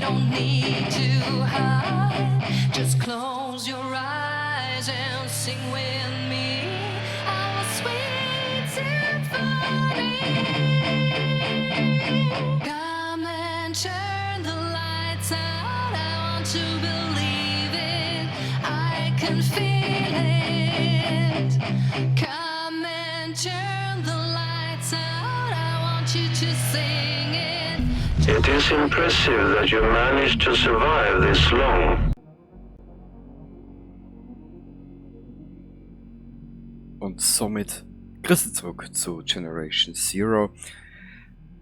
don't need to hide. Just close your eyes and sing with me our sweet symphony. Come and turn the lights out. I want to believe it. I can feel it. Come and turn the lights out. I want you to sing it. It is impressive that you managed to survive this long. Und somit grüße zurück zu Generation Zero.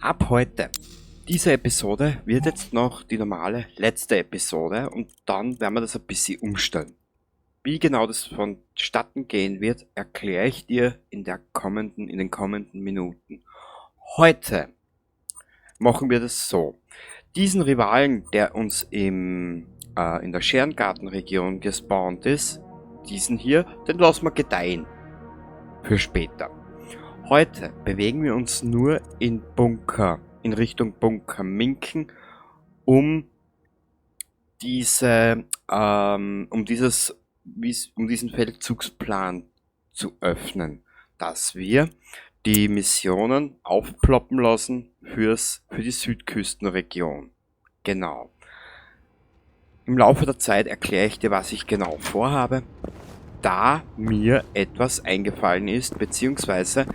Ab heute, diese Episode wird jetzt noch die normale letzte Episode und dann werden wir das ein bisschen umstellen. Wie genau das vonstatten gehen wird, erkläre ich dir in den kommenden Minuten. Heute machen wir das so. Diesen Rivalen, der uns in der Scherengartenregion gespawnt ist, diesen hier, den lassen wir gedeihen. Für später. Heute bewegen wir uns nur in Richtung Bunker Minken, um diesen Feldzugsplan zu öffnen, dass wir die Missionen aufploppen lassen für die Südküstenregion. Genau. Im Laufe der Zeit erkläre ich dir, was ich genau vorhabe, da mir etwas eingefallen ist, beziehungsweise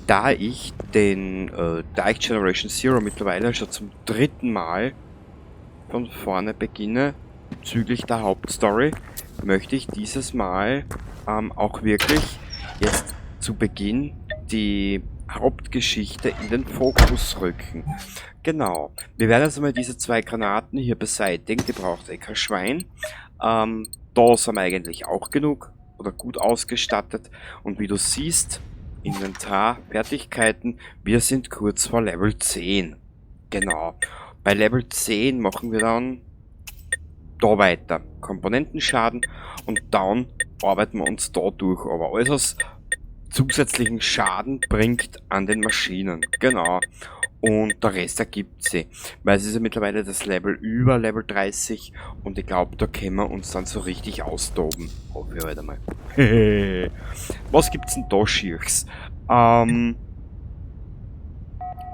da ich Generation Zero mittlerweile schon zum dritten Mal von vorne beginne, bezüglich der Hauptstory, möchte ich dieses Mal auch wirklich jetzt zu Beginn die Hauptgeschichte in den Fokus rücken. Genau. Wir werden jetzt einmal diese zwei Granaten hier beseitigen, die braucht eh kein Schwein. Da sind wir eigentlich auch genug oder gut ausgestattet. Und wie du siehst, Inventar, Fertigkeiten, wir sind kurz vor Level 10. Genau. Bei Level 10 machen wir dann da weiter. Komponentenschaden und dann arbeiten wir uns da durch. Aber alles, was zusätzlichen Schaden bringt an den Maschinen. Genau. Und der Rest ergibt sich. Weil es ist ja mittlerweile das Level über Level 30 und ich glaub, da können wir uns dann so richtig austoben. Hoffe ich halt einmal. Was gibt's denn da Schierchs?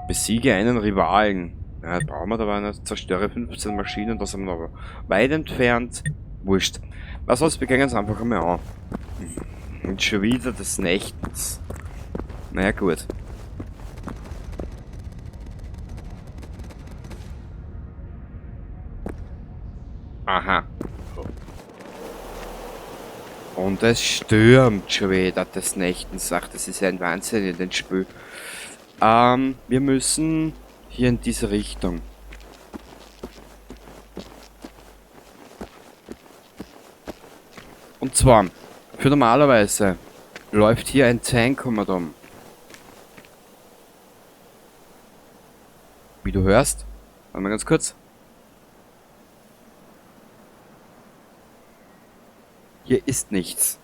Besiege einen Rivalen. Ja, brauchen wir da nicht. Zerstöre 15 Maschinen, da sind wir aber weit entfernt. Wurscht. Was soll's, wir gehen uns einfach einmal an. Und schon wieder des Nächtens. Naja, gut. Aha. Und es stürmt schon wieder des Nächtens. Ach, das ist ja ein Wahnsinn in dem Spiel. Wir müssen hier in diese Richtung. Und zwar, für normalerweise läuft hier ein Tank um. Wie du hörst, warte mal ganz kurz. Hier ist nichts.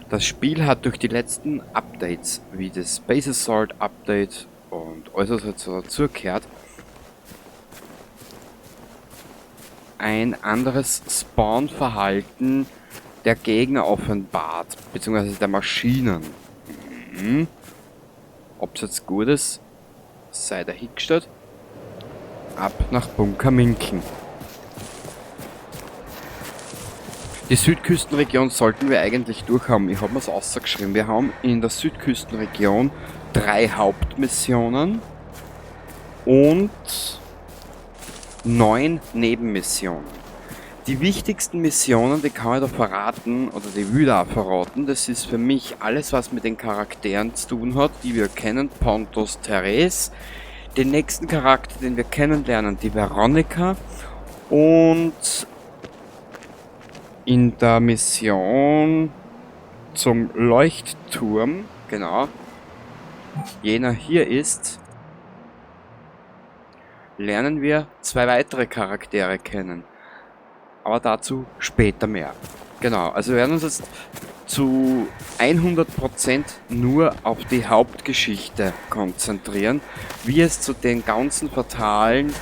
Das Spiel hat durch die letzten Updates, wie das Space Assault Update und alles, was jetzt dazugehört, ein anderes Spawn-Verhalten der Gegner offenbart, beziehungsweise der Maschinen. Ob's jetzt gut ist, sei dahingestellt. Ab nach Bunker Minken. Die Südküstenregion sollten wir eigentlich durchhaben. Ich hab mir's ausgeschrieben. Wir haben in der Südküstenregion 3 Hauptmissionen und 9 Nebenmissionen. Die wichtigsten Missionen, die kann ich da verraten, oder die will ich auch verraten, das ist für mich alles, was mit den Charakteren zu tun hat, die wir kennen, Pontus, Therese, den nächsten Charakter, den wir kennenlernen, die Veronica, und in der Mission zum Leuchtturm, genau, jener hier ist, lernen wir 2 weitere Charaktere kennen. Aber dazu später mehr. Wir werden uns jetzt zu 100% nur auf die Hauptgeschichte konzentrieren, wie es zu den ganzen fatalen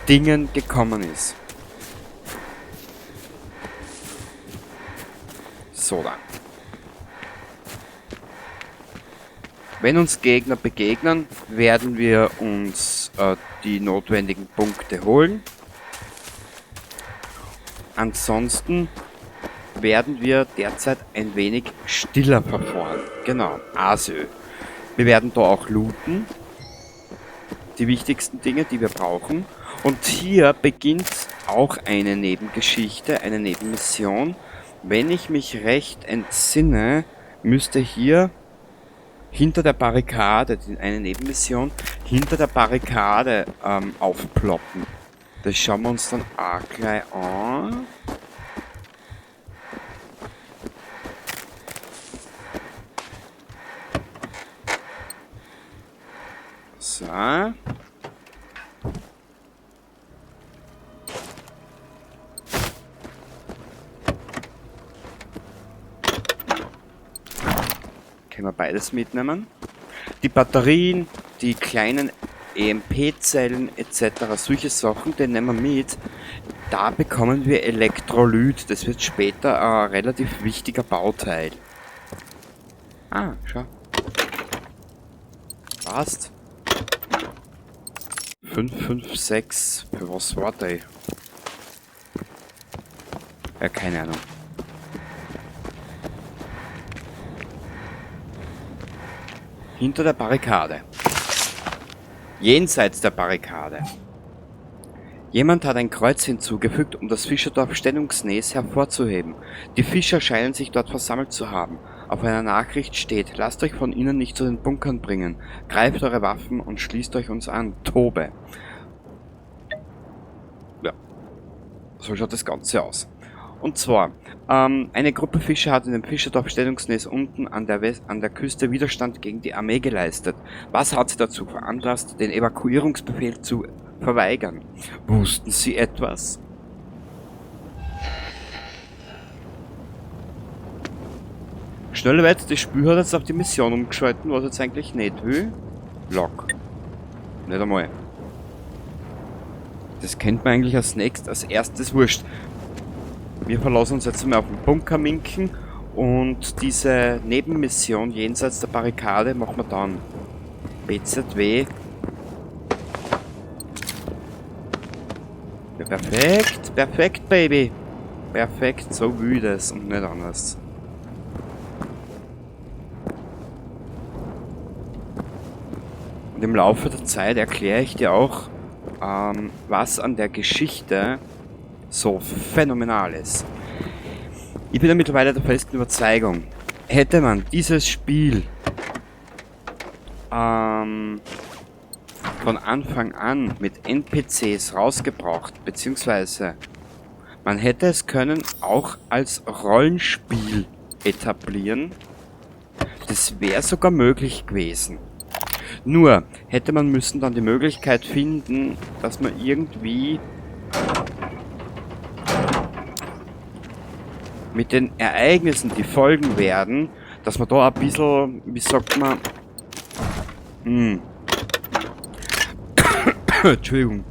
Dingen gekommen ist. So da. Wenn uns Gegner begegnen, werden wir uns die notwendigen Punkte holen. Ansonsten werden wir derzeit ein wenig stiller verfahren. Genau, also. Wir werden da auch looten. Die wichtigsten Dinge, die wir brauchen. Und hier beginnt auch eine Nebengeschichte, eine Nebenmission. Wenn ich mich recht entsinne, müsste hier hinter der Barrikade, eine Nebenmission, hinter der Barrikade aufploppen. Das schauen wir uns dann auch gleich an. So. Können wir beides mitnehmen. Die Batterien, die kleinen E M P-Zellen et cetera, solche Sachen, die nehmen wir mit. Da bekommen wir Elektrolyt. Das wird später ein relativ wichtiger Bauteil. Ah, schau. Passt. 5, 5, 6. Für was war der? Ja, keine Ahnung. Hinter der Barrikade. Jenseits der Barrikade. Jemand hat ein Kreuz hinzugefügt, um das Fischerdorf Stellungsnäs hervorzuheben. Die Fischer scheinen sich dort versammelt zu haben. Auf einer Nachricht steht, lasst euch von ihnen nicht zu den Bunkern bringen. Greift eure Waffen und schließt euch uns an. Tobe. Ja. So schaut das Ganze aus. Und zwar, eine Gruppe Fischer hat in dem Fischerdorf Stellungsnäs unten an der Küste Widerstand gegen die Armee geleistet. Was hat sie dazu veranlasst, den Evakuierungsbefehl zu verweigern? Wussten sie etwas? Schnell weit, das Spiel hat jetzt auf die Mission umgeschalten, was jetzt eigentlich nicht will. Lok. Nicht einmal. Das kennt man eigentlich als nächstes, als erstes, wurscht. Wir verlassen uns jetzt mal auf den Bunker Minken und diese Nebenmission jenseits der Barrikade machen wir dann. BZW. Ja, perfekt, perfekt, Baby. Perfekt, so will ich das und nicht anders. Und im Laufe der Zeit erkläre ich dir auch, was an der Geschichte so phänomenal ist. Ich bin ja mittlerweile der festen Überzeugung, hätte man dieses Spiel von Anfang an mit N P Cs rausgebracht, beziehungsweise man hätte es können auch als Rollenspiel etablieren, das wäre sogar möglich gewesen. Nur hätte man müssen dann die Möglichkeit finden, dass man irgendwie mit den Ereignissen, die folgen werden, dass man da ein bisschen, wie sagt man, Entschuldigung,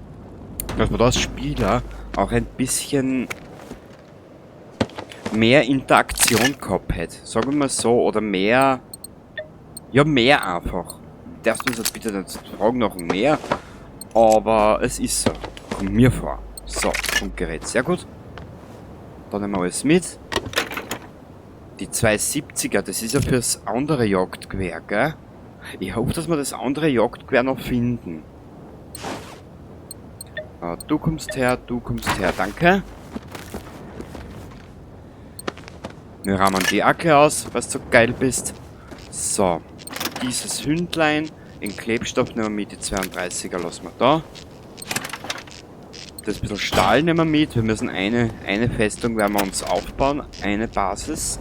dass man da als Spieler auch ein bisschen mehr Interaktion gehabt hätte, sagen wir mal so, oder mehr, ja, mehr einfach. Darfst du uns jetzt bitte nicht fragen nach mehr, aber es ist so, kommt mir vor. So, Funkgerät, sehr gut. Dann nehmen wir alles mit. Die 270er, das ist ja fürs andere Jagdgewehr, gell? Ich hoffe, dass wir das andere Jagdgewehr noch finden. Ah, du kommst her, du kommst her, danke. Wir rahmen die Acke aus, weil du so geil bist. So, dieses Hündlein, den Klebstoff nehmen wir mit, die 32er lassen wir da. Das bisschen Stahl nehmen wir mit, wir müssen eine Festung werden wir uns aufbauen, eine Basis.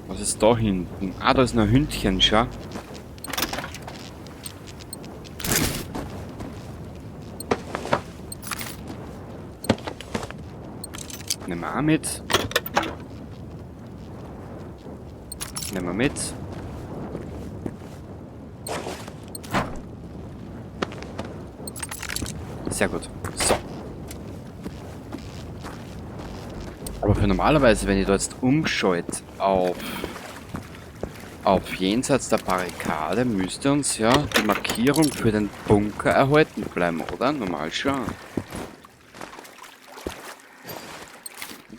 Was ist da hinten? Ah, da ist noch ein Hündchen, schau. Nehmen wir auch mit. Nehmen wir mit. Sehr gut. So. Aber für normalerweise, wenn ich da jetzt umschalte auf jenseits der Barrikade, müsste uns ja die Markierung für den Bunker erhalten bleiben, oder? Normal schon.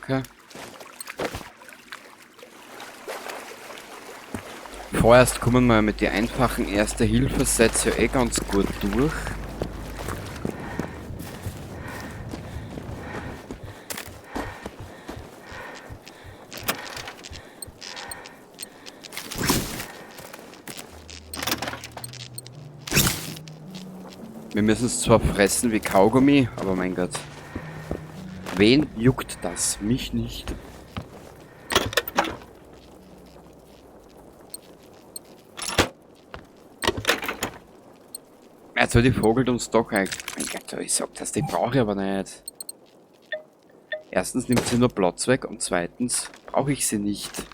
Okay. Vorerst kommen wir mit den einfachen Erste-Hilfe-Sets ja eh ganz gut durch. Wir müssen es zwar fressen wie Kaugummi, aber mein Gott. Wen juckt das? Mich nicht. Also die vogelt uns doch ein. Mein Gott, ich sag das, die brauche ich aber nicht. Erstens nimmt sie nur Platz weg und zweitens brauche ich sie nicht.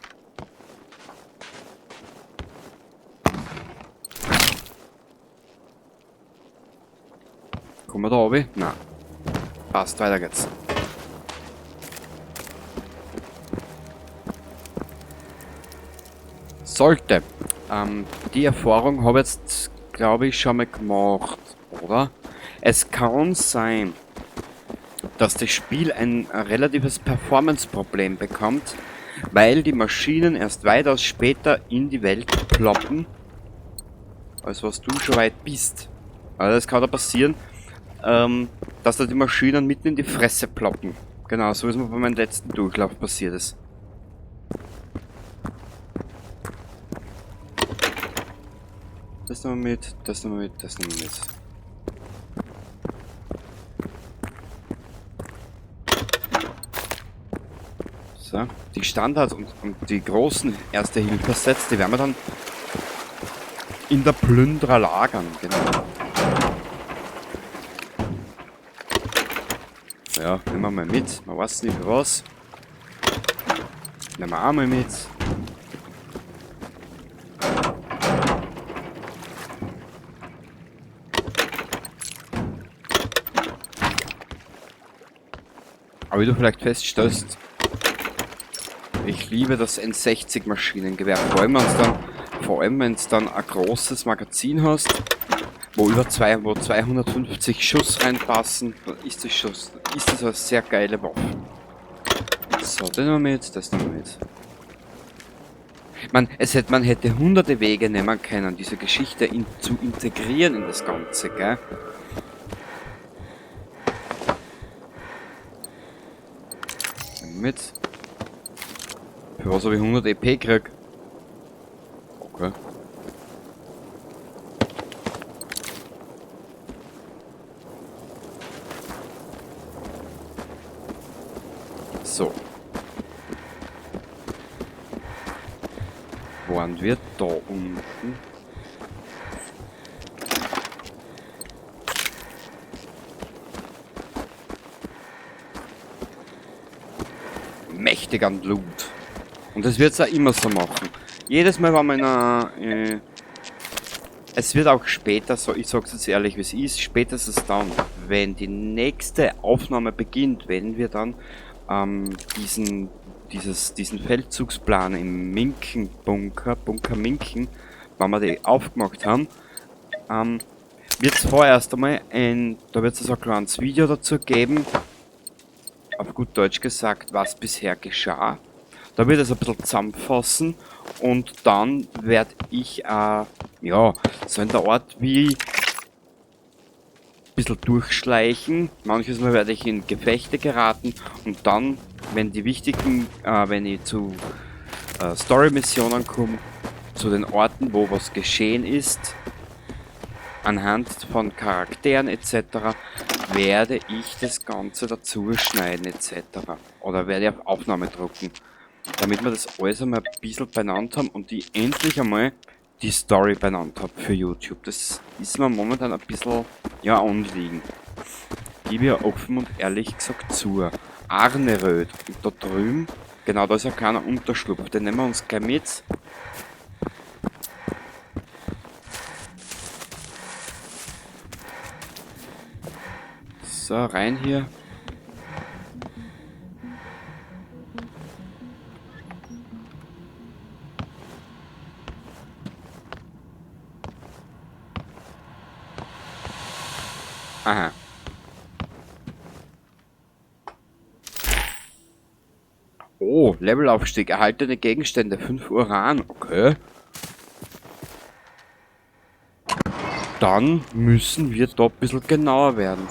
Kommen wir da runter? Nein. Passt, weiter geht's. Sollte. Die Erfahrung habe ich jetzt, glaube ich, schon mal gemacht, oder? Es kann sein, dass das Spiel ein relatives Performance-Problem bekommt, weil die Maschinen erst weitaus später in die Welt ploppen, als was du schon weit bist. Also das kann da passieren, dass da die Maschinen mitten in die Fresse ploppen. Genau, so ist mir bei meinem letzten Durchlauf passiert ist. Das nehmen wir mit, das nehmen wir mit, das nehmen wir mit. So, die Standards und die großen Erste-Hilfe-Sets, die werden wir dann in der Plünderer lagern, genau. Ja, nehmen wir mal mit. Man weiß nicht für was. Nehmen wir auch mal mit. Aber wie du vielleicht feststellst, ich liebe das N60 Maschinengewehr. Vor allem, wenn du dann ein großes Magazin hast, wo über zwei, wo 250 Schuss reinpassen, dann ist das schon, ist das eine sehr geile Waffe. So, das nehmen wir mit, das nehmen wir mit. Man hätte hunderte Wege nehmen können, diese Geschichte zu integrieren in das Ganze, gell? Mit. Für was habe ich 100 EP gekriegt? Okay. So. Waren wir da unten? Mächtig an Loot. Und das wird's auch immer so machen. Jedes Mal, wenn man in einer, es wird auch später so, ich sag's jetzt ehrlich, wie es ist, spätestens dann, wenn die nächste Aufnahme beginnt, wenn wir dann diesen Feldzugsplan im Minken-Bunker, Bunker Minken, wenn wir die aufgemacht haben, wird's vorerst einmal ein, da wird's also ein kleines Video dazu geben, auf gut Deutsch gesagt, was bisher geschah. Da wird es ein bisschen zusammenfassen und dann werd ich ja, so in der Art wie ein bisschen durchschleichen. Manches Mal werde ich in Gefechte geraten und dann, wenn die wichtigen, wenn ich zu Story-Missionen komme, zu den Orten, wo was geschehen ist, anhand von Charakteren et cetera, werde ich das Ganze dazu schneiden et cetera. Oder werde ich auf Aufnahme drucken, damit wir das alles einmal ein bisschen beieinander haben und ich endlich einmal die Story beieinander hab für YouTube. Das ist mir momentan ein bisschen, ja, Anliegen. Gebe ich ja offen und ehrlich gesagt zu. Arneröd. Und da drüben, genau, da ist ein kleiner Unterschlupf. Den nehmen wir uns gleich mit. So, rein hier. Aha. Oh, Levelaufstieg. Erhaltene Gegenstände. 5 Uran. Okay. Dann müssen wir da ein bisschen genauer werden.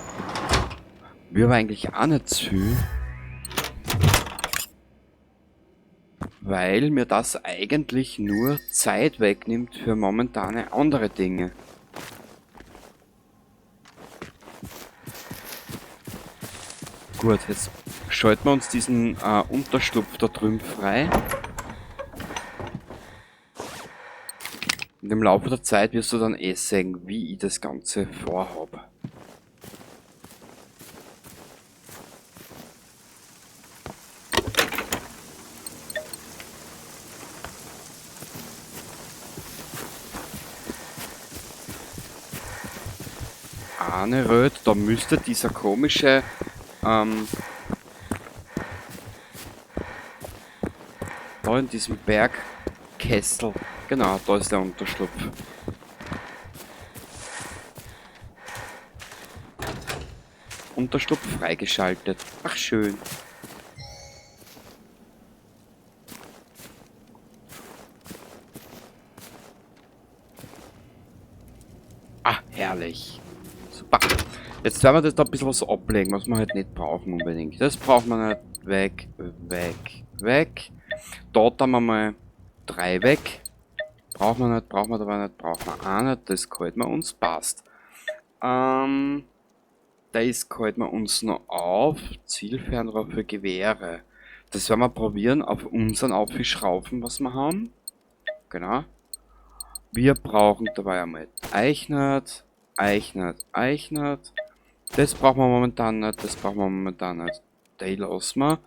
Wir haben eigentlich auch nicht zu viel. Weil mir das eigentlich nur Zeit wegnimmt für momentane andere Dinge. Gut, jetzt schalten wir uns diesen Unterschlupf da drüben frei. Und im Laufe der Zeit wirst du dann eh sehen, wie ich das Ganze vorhab. Arneröd, da müsste dieser komische da in diesem Bergkessel, genau, da ist der Unterschlupf. Unterschlupf freigeschaltet. Ach schön. Ah, herrlich. Super. Jetzt werden wir das da ein bisschen was ablegen, was wir halt nicht brauchen unbedingt. Das braucht man nicht. Weg, weg, weg. Dort haben wir mal 3 weg. Brauchen wir nicht, brauchen wir dabei nicht, brauchen wir auch nicht. Das halten wir uns, passt. Das halten wir uns noch auf. Zielfernrohr für Gewehre. Das werden wir probieren auf unseren Auffischraufen, was wir haben. Genau. Wir brauchen dabei einmal Eichnert, Eichnert, Eichnert. Das brauchen wir momentan nicht, das brauchen wir momentan nicht. Die lassen wir.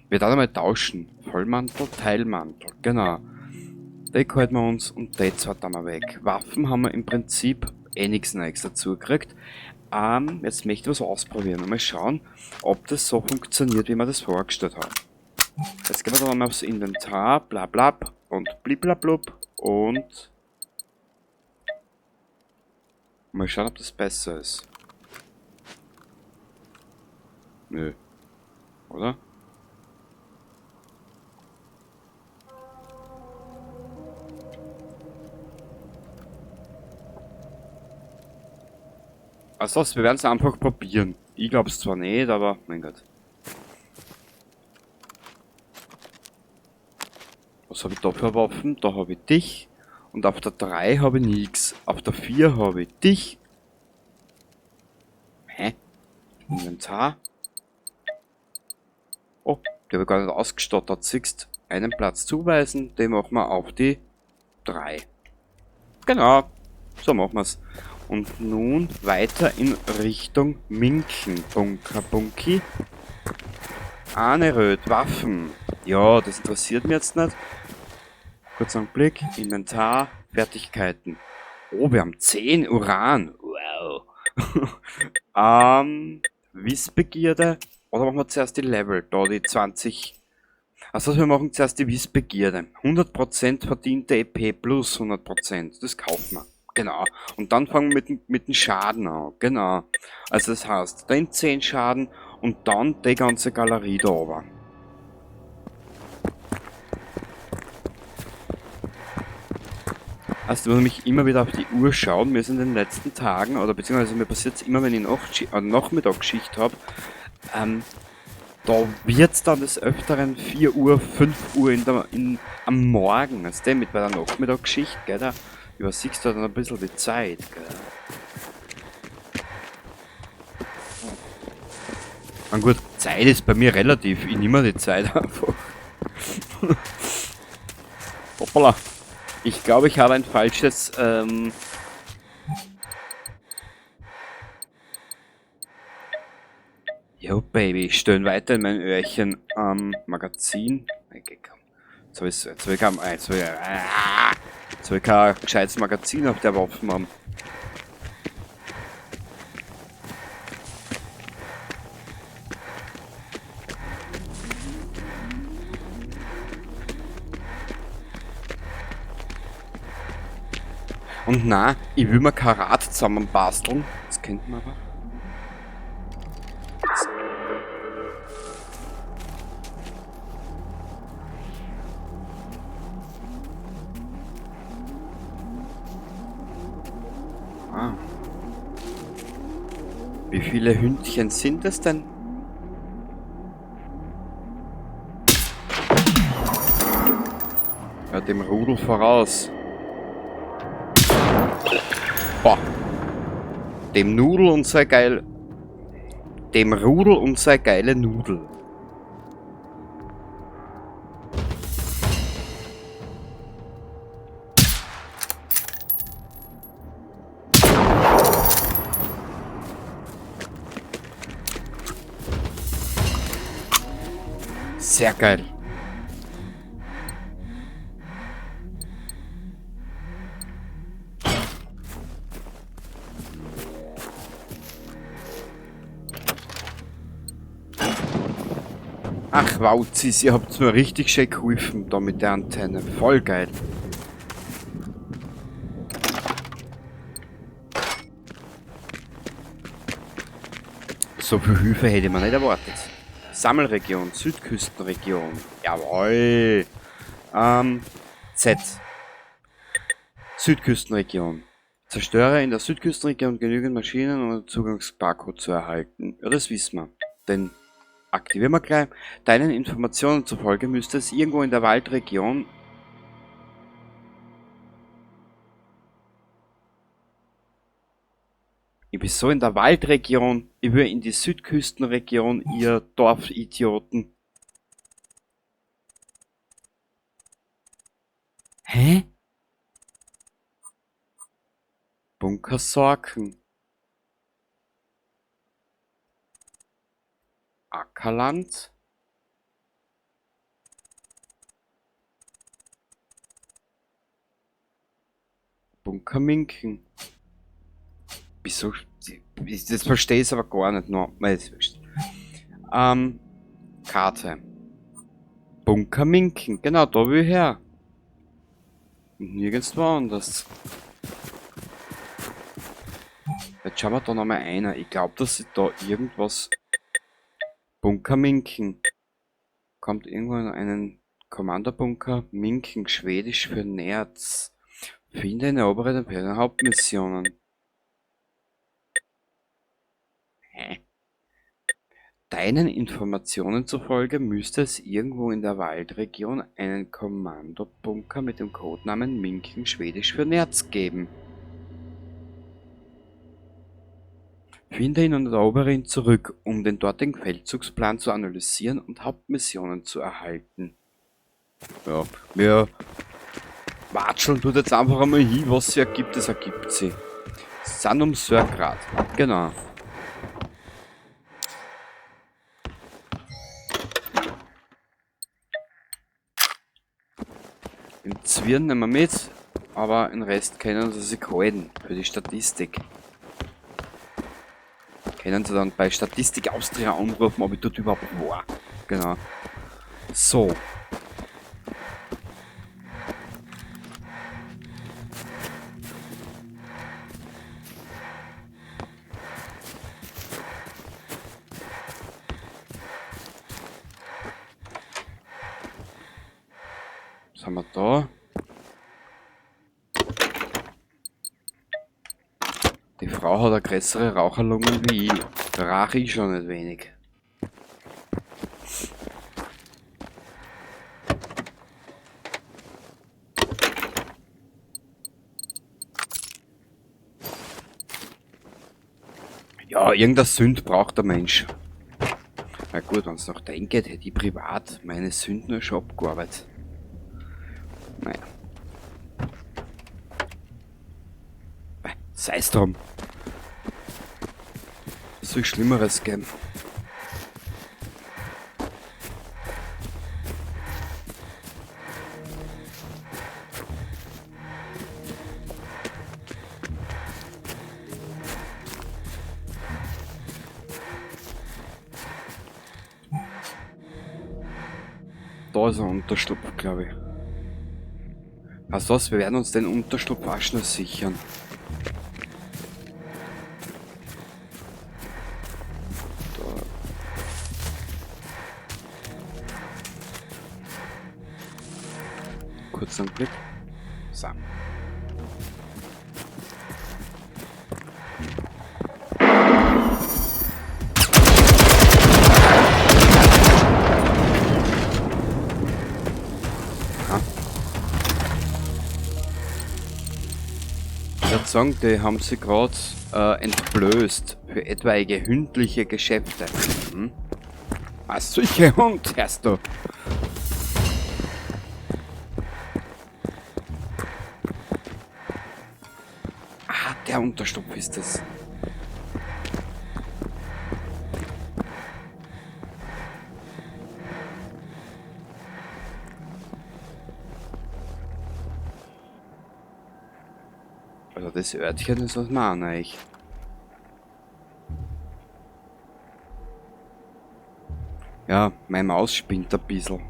Wir werden einmal tauschen. Vollmantel, Teilmantel, genau. Die halten wir uns und die zwei tun wir weg. Waffen haben wir im Prinzip eh nichts Neues dazu gekriegt. Jetzt möchte ich was ausprobieren. Mal schauen, ob das so funktioniert, wie wir das vorgestellt haben. Jetzt gehen wir dann mal aufs Inventar, bla bla und bliblablub und mal schauen, ob das besser ist. Nö. Oder? Also, wir werden es einfach probieren. Ich glaub's zwar nicht, aber mein Gott. Was hab ich da für Waffen? Da hab ich dich. Und auf der 3 habe ich nix. Auf der 4 habe ich dich. Hä? Inventar. Oh, die habe ich gar nicht ausgestattet. Siehst, einen Platz zuweisen, den machen wir auf die 3. Genau, so machen wir's. Und nun weiter in Richtung Minken. Bunker, Bunky. Arneröd, Waffen. Ja, das interessiert mich jetzt nicht. Kurz einen Blick. Inventar, Fertigkeiten. Oh, wir haben 10 Uran. Wow. Wissbegierde. Oder machen wir zuerst die Level? Da die 20. Also wir machen zuerst die Wissbegierde. 100% verdiente EP plus 100%. Das kaufen wir. Genau. Und dann fangen wir mit dem Schaden an. Genau. Also das heißt, dann 10 Schaden und dann die ganze Galerie da oben. Also, ich muss nämlich immer wieder auf die Uhr schauen. Mir ist in den letzten Tagen, oder beziehungsweise mir passiert es immer, wenn ich Nachmittagsschicht hab, da wird's dann des Öfteren 4 Uhr, 5 Uhr am Morgen. Also der mit bei der Nachmittagsschicht, gell, da übersiehst du dann ein bisschen die Zeit, gell. Na gut, Zeit ist bei mir relativ. Ich nehme die Zeit einfach. Hoppala. Ich glaube, ich habe ein falsches, Yo, Baby, ich stöhne weiter in mein Öhrchen. Magazin. Okay, komm. Jetzt hab ich kein gescheites Magazin auf der Waffe haben. Und na, ich will mir kein Rad zusammenbasteln. Das kennt man aber. Ah. Wie viele Hündchen sind es denn? Ja, dem Rudel voraus. Boah. Dem Nudel und sei geil. Dem Rudel und sei geile Nudel. Sehr geil. Ach, Wauzis, ihr habt mir richtig schön geholfen da mit der Antenne. Voll geil. So viel Hilfe hätte man nicht erwartet. Sammelregion, Südküstenregion. Jawohl. Z. Südküstenregion. Zerstöre in der Südküstenregion genügend Maschinen, um einen Zugangsbarcode zu erhalten. Ja, das wissen wir. Denn aktivieren wir gleich. Deinen Informationen zufolge müsste es irgendwo in der Waldregion Ich bin so in der Waldregion, ich will in die Südküstenregion, ihr Dorfidioten. Hä? Bunker Sorken. Ackerland. Bunker Minken. Wieso? Das verstehe ich aber gar nicht. No, Karte. Bunker Minken. Genau, da will ich her. Und nirgendwo anders. Jetzt schauen wir da nochmal einer. Ich glaub, dass ich da irgendwas... Bunker Minken. Kommt irgendwo in einen Kommandobunker. Minken, Schwedisch für Nerz. Finde eine obere der Hauptmissionen. Hä? Deinen Informationen zufolge müsste es irgendwo in der Waldregion einen Kommandobunker mit dem Codenamen Minken, Schwedisch für Nerz geben. Finde ihn und erobere ihn zurück, um den dortigen Feldzugsplan zu analysieren und Hauptmissionen zu erhalten. Ja, wir watscheln tut jetzt einfach einmal hin, was sie ergibt, das ergibt sie. Sanum Sörgrad, genau. Den Zwirn nehmen wir mit, aber den Rest können sie sich halten für die Statistik. Können sie dann bei Statistik Austria anrufen, ob ich dort überhaupt war. Genau. So. Was haben wir da? Die Frau hat eine größere Raucherlungen wie ich. Da rauche ich schon nicht wenig. Ja, irgendeine Sünde braucht der Mensch. Na gut, wenn's nach dem geht, hätte ich privat meine Sünden nur schon abgearbeitet. Naja. Sei's drum. Es soll Schlimmeres geben. Da ist ein Unterschlupf, glaube ich. Weißt du was? Wir werden uns den Unterschlupf auch schnell sichern. Da. Kurz einen Blick. So. Ich würde sagen, die haben sie gerade entblößt für etwaige hündliche Geschäfte. Hm? Was, solche Hund, hörst du? Ah, der Unterschlupf ist es. Also das Örtchen ist was mir auch. Ja, meine Maus spinnt ein bisschen.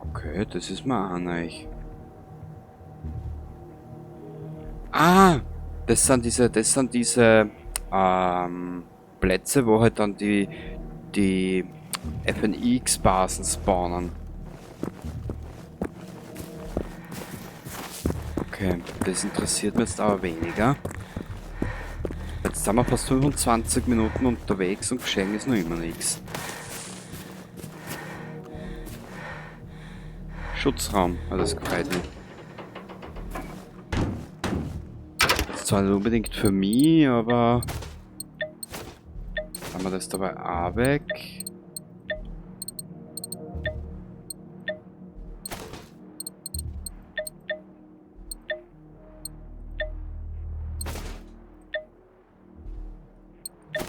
Okay, das ist mir auch neu. Ah, das sind diese Plätze, wo halt dann die FNX-Basen spawnen. Okay, das interessiert mich jetzt aber weniger. Jetzt sind wir fast 25 Minuten unterwegs und geschehen ist noch immer nichts. Schutzraum, ah, das gefällt mir. Das ist zwar nicht unbedingt für mich, aber haben wir das dabei auch weg.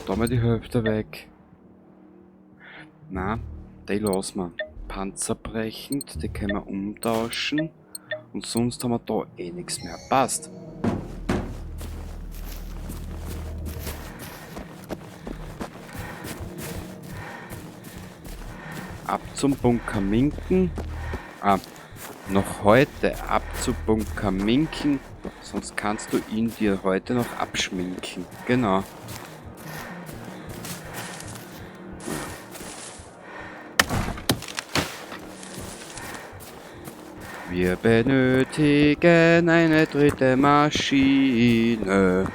Da mal die Hälfte weg. Na, die lassen wir. Panzerbrechend, die können wir umtauschen. Und sonst haben wir da eh nichts mehr. Passt. Ab zum Bunker Minken. Ah, noch heute ab zu Bunker Minken. Sonst kannst du ihn dir heute noch abschminken. Genau. Wir benötigen eine dritte Maschine.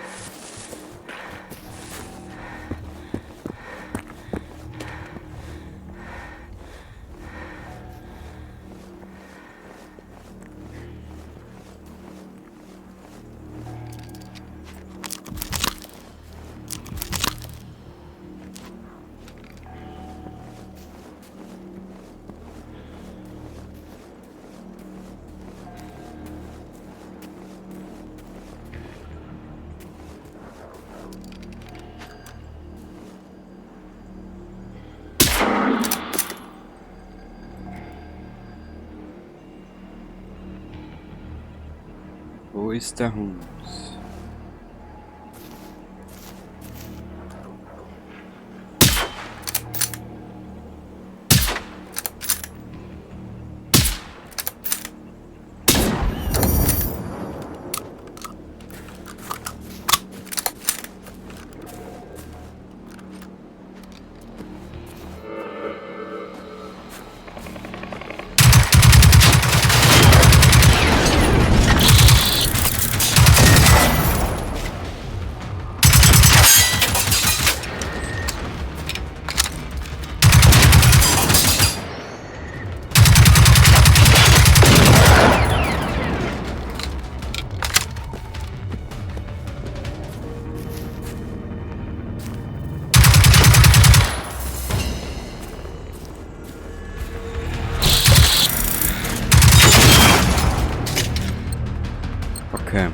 Wo ist der Hund? Okay.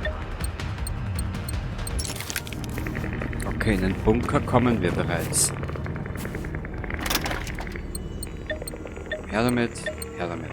Okay, in den Bunker kommen wir bereits. Her damit, her damit.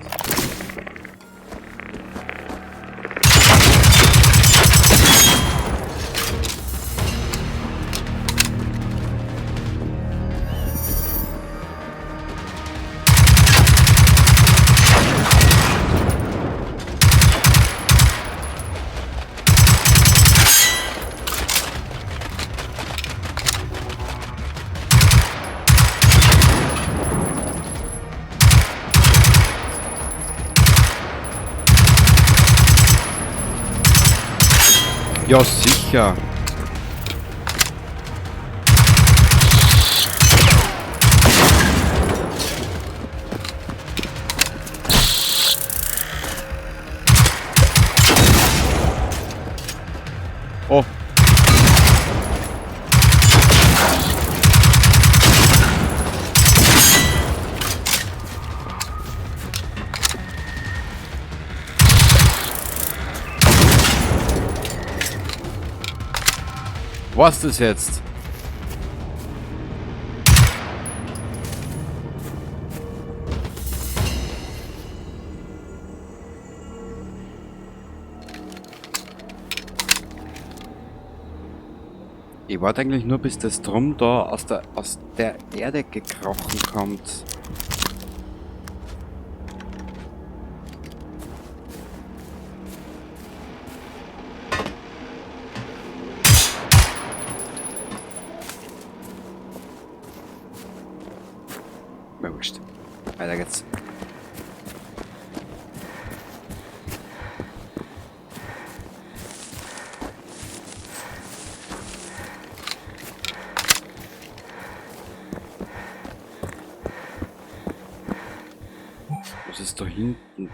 Ja, sicher. Oh. Was ist das jetzt? Ich warte eigentlich nur, bis das Drum da aus der Erde gekrochen kommt. Mir wurscht. Weiter geht's. Was ist da hinten?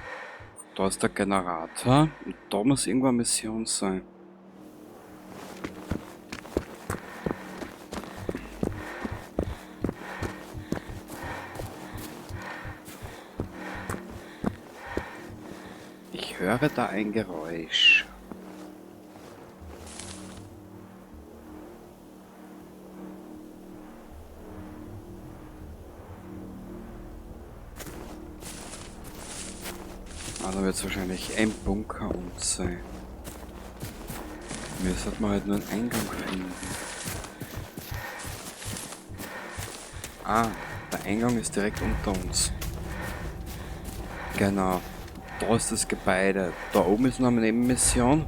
Da ist der Generator und da muss irgendwo eine Mission sein. Ich höre da ein Geräusch. Ah, da wird es wahrscheinlich ein Bunker und sein. Mir sollte man halt nur einen Eingang finden. Ah, der Eingang ist direkt unter uns. Genau. Da ist das Gebäude. Da oben ist noch eine Nebenmission.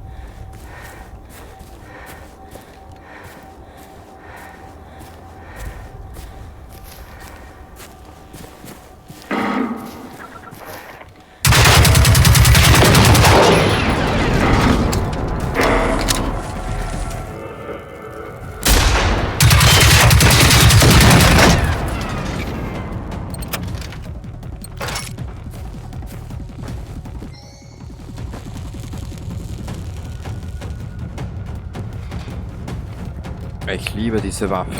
Ich liebe diese Waffe.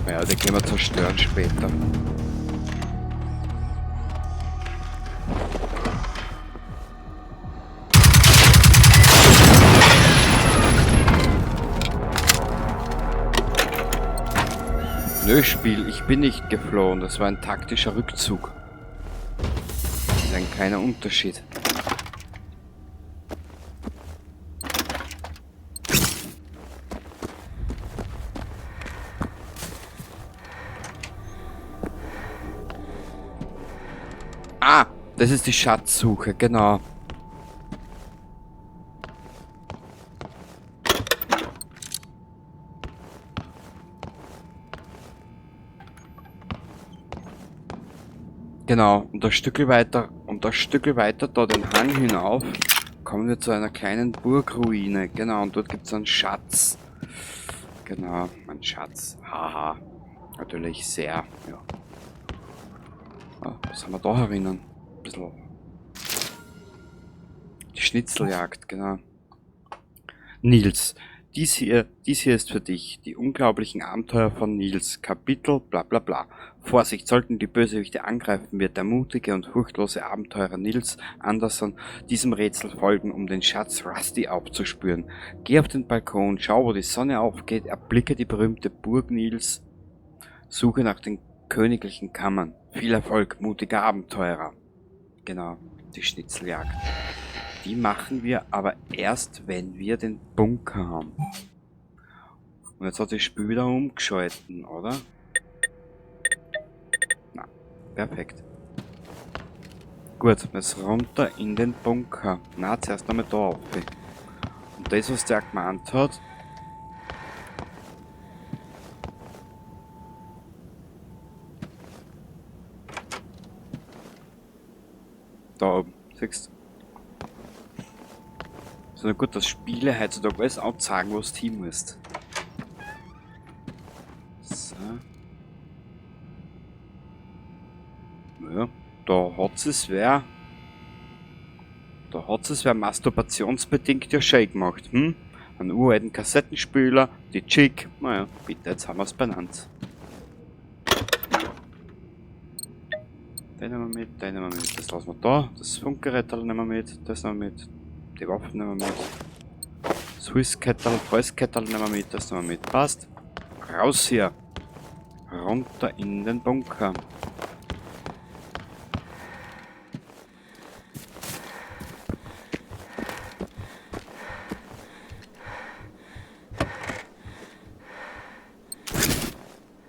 Ja, die können wir zerstören später. Nö, Spiel, ich bin nicht geflohen. Das war ein taktischer Rückzug. Das ist ein kleiner Unterschied. Ah, das ist die Schatzsuche, genau. Genau, und ein Stückel weiter, da den Hang hinauf, kommen wir zu einer kleinen Burgruine. Genau, und dort gibt's einen Schatz. Genau, ein Schatz. Haha. Natürlich sehr, ja. Ah, was haben wir da herinnen? Ein bisschen. Die Schnitzeljagd, genau. Nils. Dies hier ist für dich. Die unglaublichen Abenteuer von Nils. Kapitel bla bla bla. Vorsicht, sollten die Bösewichte angreifen, wird der mutige und furchtlose Abenteurer Nils Andersson diesem Rätsel folgen, um den Schatz Rusty aufzuspüren. Geh auf den Balkon, schau, wo die Sonne aufgeht, erblicke die berühmte Burg Nils, suche nach den königlichen Kammern. Viel Erfolg, mutiger Abenteurer. Genau, die Schnitzeljagd. Die machen wir aber erst, wenn wir den Bunker haben. Und jetzt hat das Spiel wieder umgeschalten, oder? Na, perfekt. Gut, jetzt runter in den Bunker. Na, zuerst einmal da auf. Und das, was der gemeint hat... Da oben, siehst du? Sondern gut, dass Spiele heutzutage alles anzeigen, wo du hin musst. So. Ja, da hat es wer. Da hat es wer masturbationsbedingt ja schön gemacht, hm? Einen uralten Kassettenspieler, die Chick, naja, bitte, jetzt haben wir's benannt. Den nehmen wir mit, den nehmen wir mit, das lassen wir da, das Funkgerät nehmen wir mit, das nehmen wir mit, die Waffen nehmen wir mit, das Holzkettel, Holzkettel nehmen wir mit, das nehmen wir mit, passt. Raus hier! Runter in den Bunker.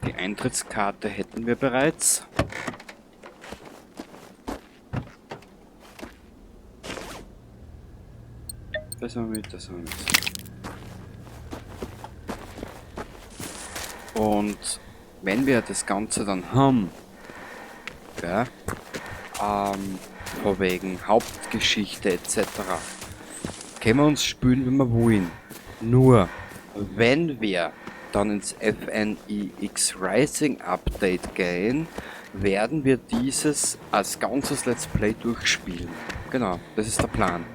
Die Eintrittskarte hätten wir bereits. Das haben wir mit, das haben wir mit. Und wenn wir das Ganze dann haben, gell, von wegen Hauptgeschichte et cetera, können wir uns spielen, wenn wir wollen. Nur, wenn wir dann ins FNIX Rising Update gehen, werden wir dieses als ganzes Let's Play durchspielen. Genau, das ist der Plan.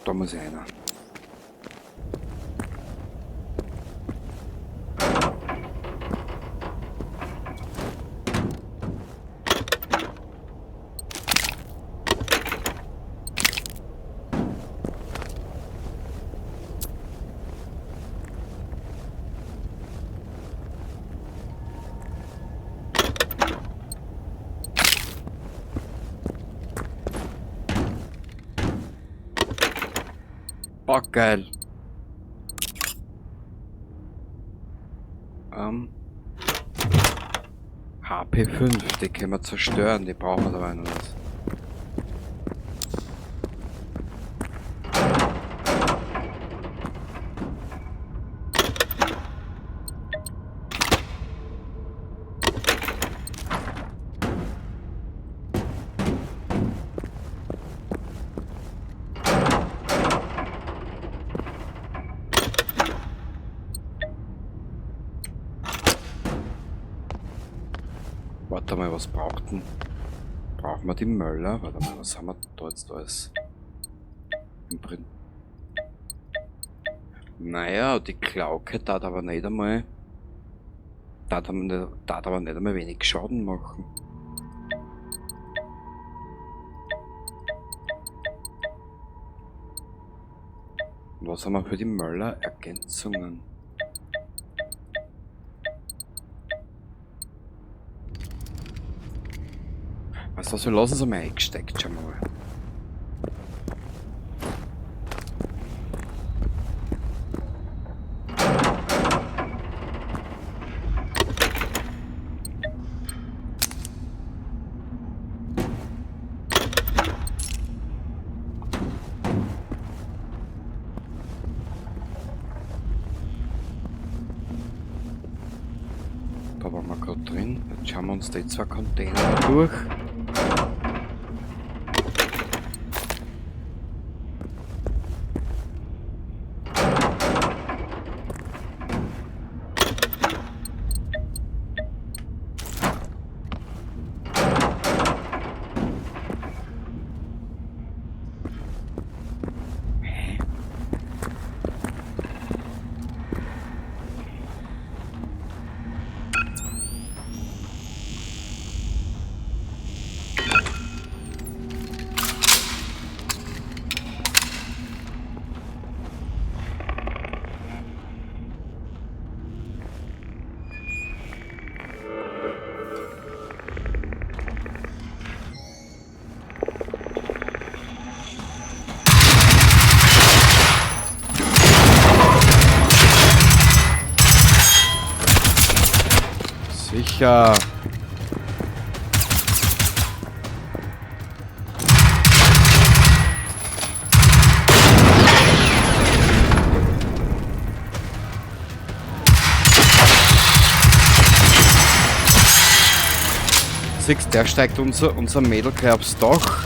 Da muss einer. Boah, geil. HP5, die können wir zerstören, die brauchen wir dabei noch nicht. Warte mal, was braucht denn? Brauchen wir die Möller? Warte mal, was haben wir da jetzt alles? Im Prinzip. Naja, die Klauke tat aber nicht einmal. Tat aber nicht, tat aber nicht einmal wenig Schaden machen. Und was haben wir für die Möller? Ergänzungen. Weißt du was, wir lassen es einmal eingesteckt, schauen wir mal. Da waren wir grad drin. Jetzt schauen wir uns die zwei Container durch. Sicher. Siehst, der steigt unser Mädel gleich aufs Dach.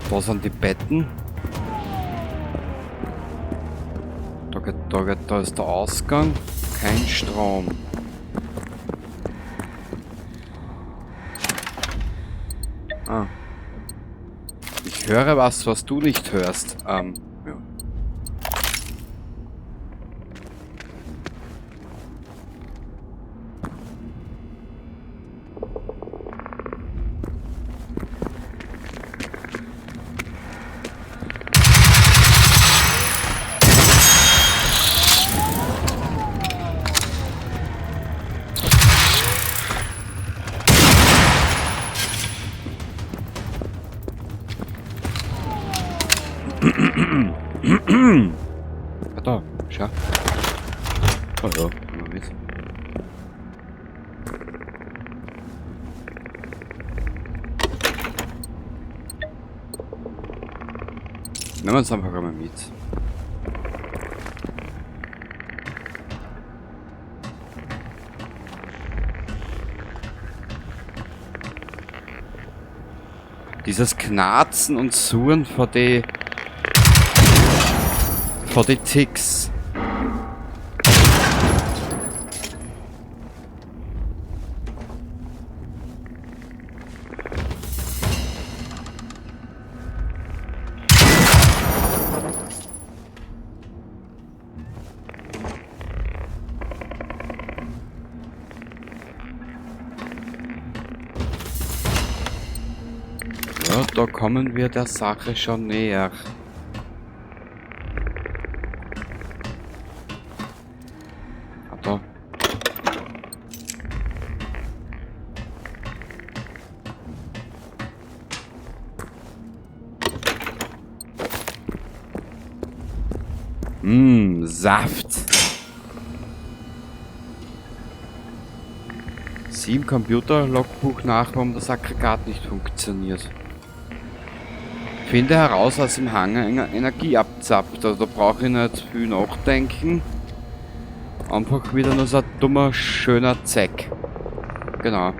Da sind die Betten. Da ist der Ausgang. Kein Strom. Ah. Ich höre was, was du nicht hörst. Ja. Ah, da, schau. Oh ja, mal mit. Nehmen wir uns einfach einmal mit. Dieses Knarzen und Surren vor die Ticks. Ja, da kommen wir der Sache schon näher. Ah, da. Saft. Sieh im Computer-Logbuch nach, warum das Aggregat nicht funktioniert. Finde heraus, was im Hangar Energie abzapft. Also da brauche ich nicht viel nachdenken. Einfach wieder nur so ein dummer, schöner Zeck. Genau.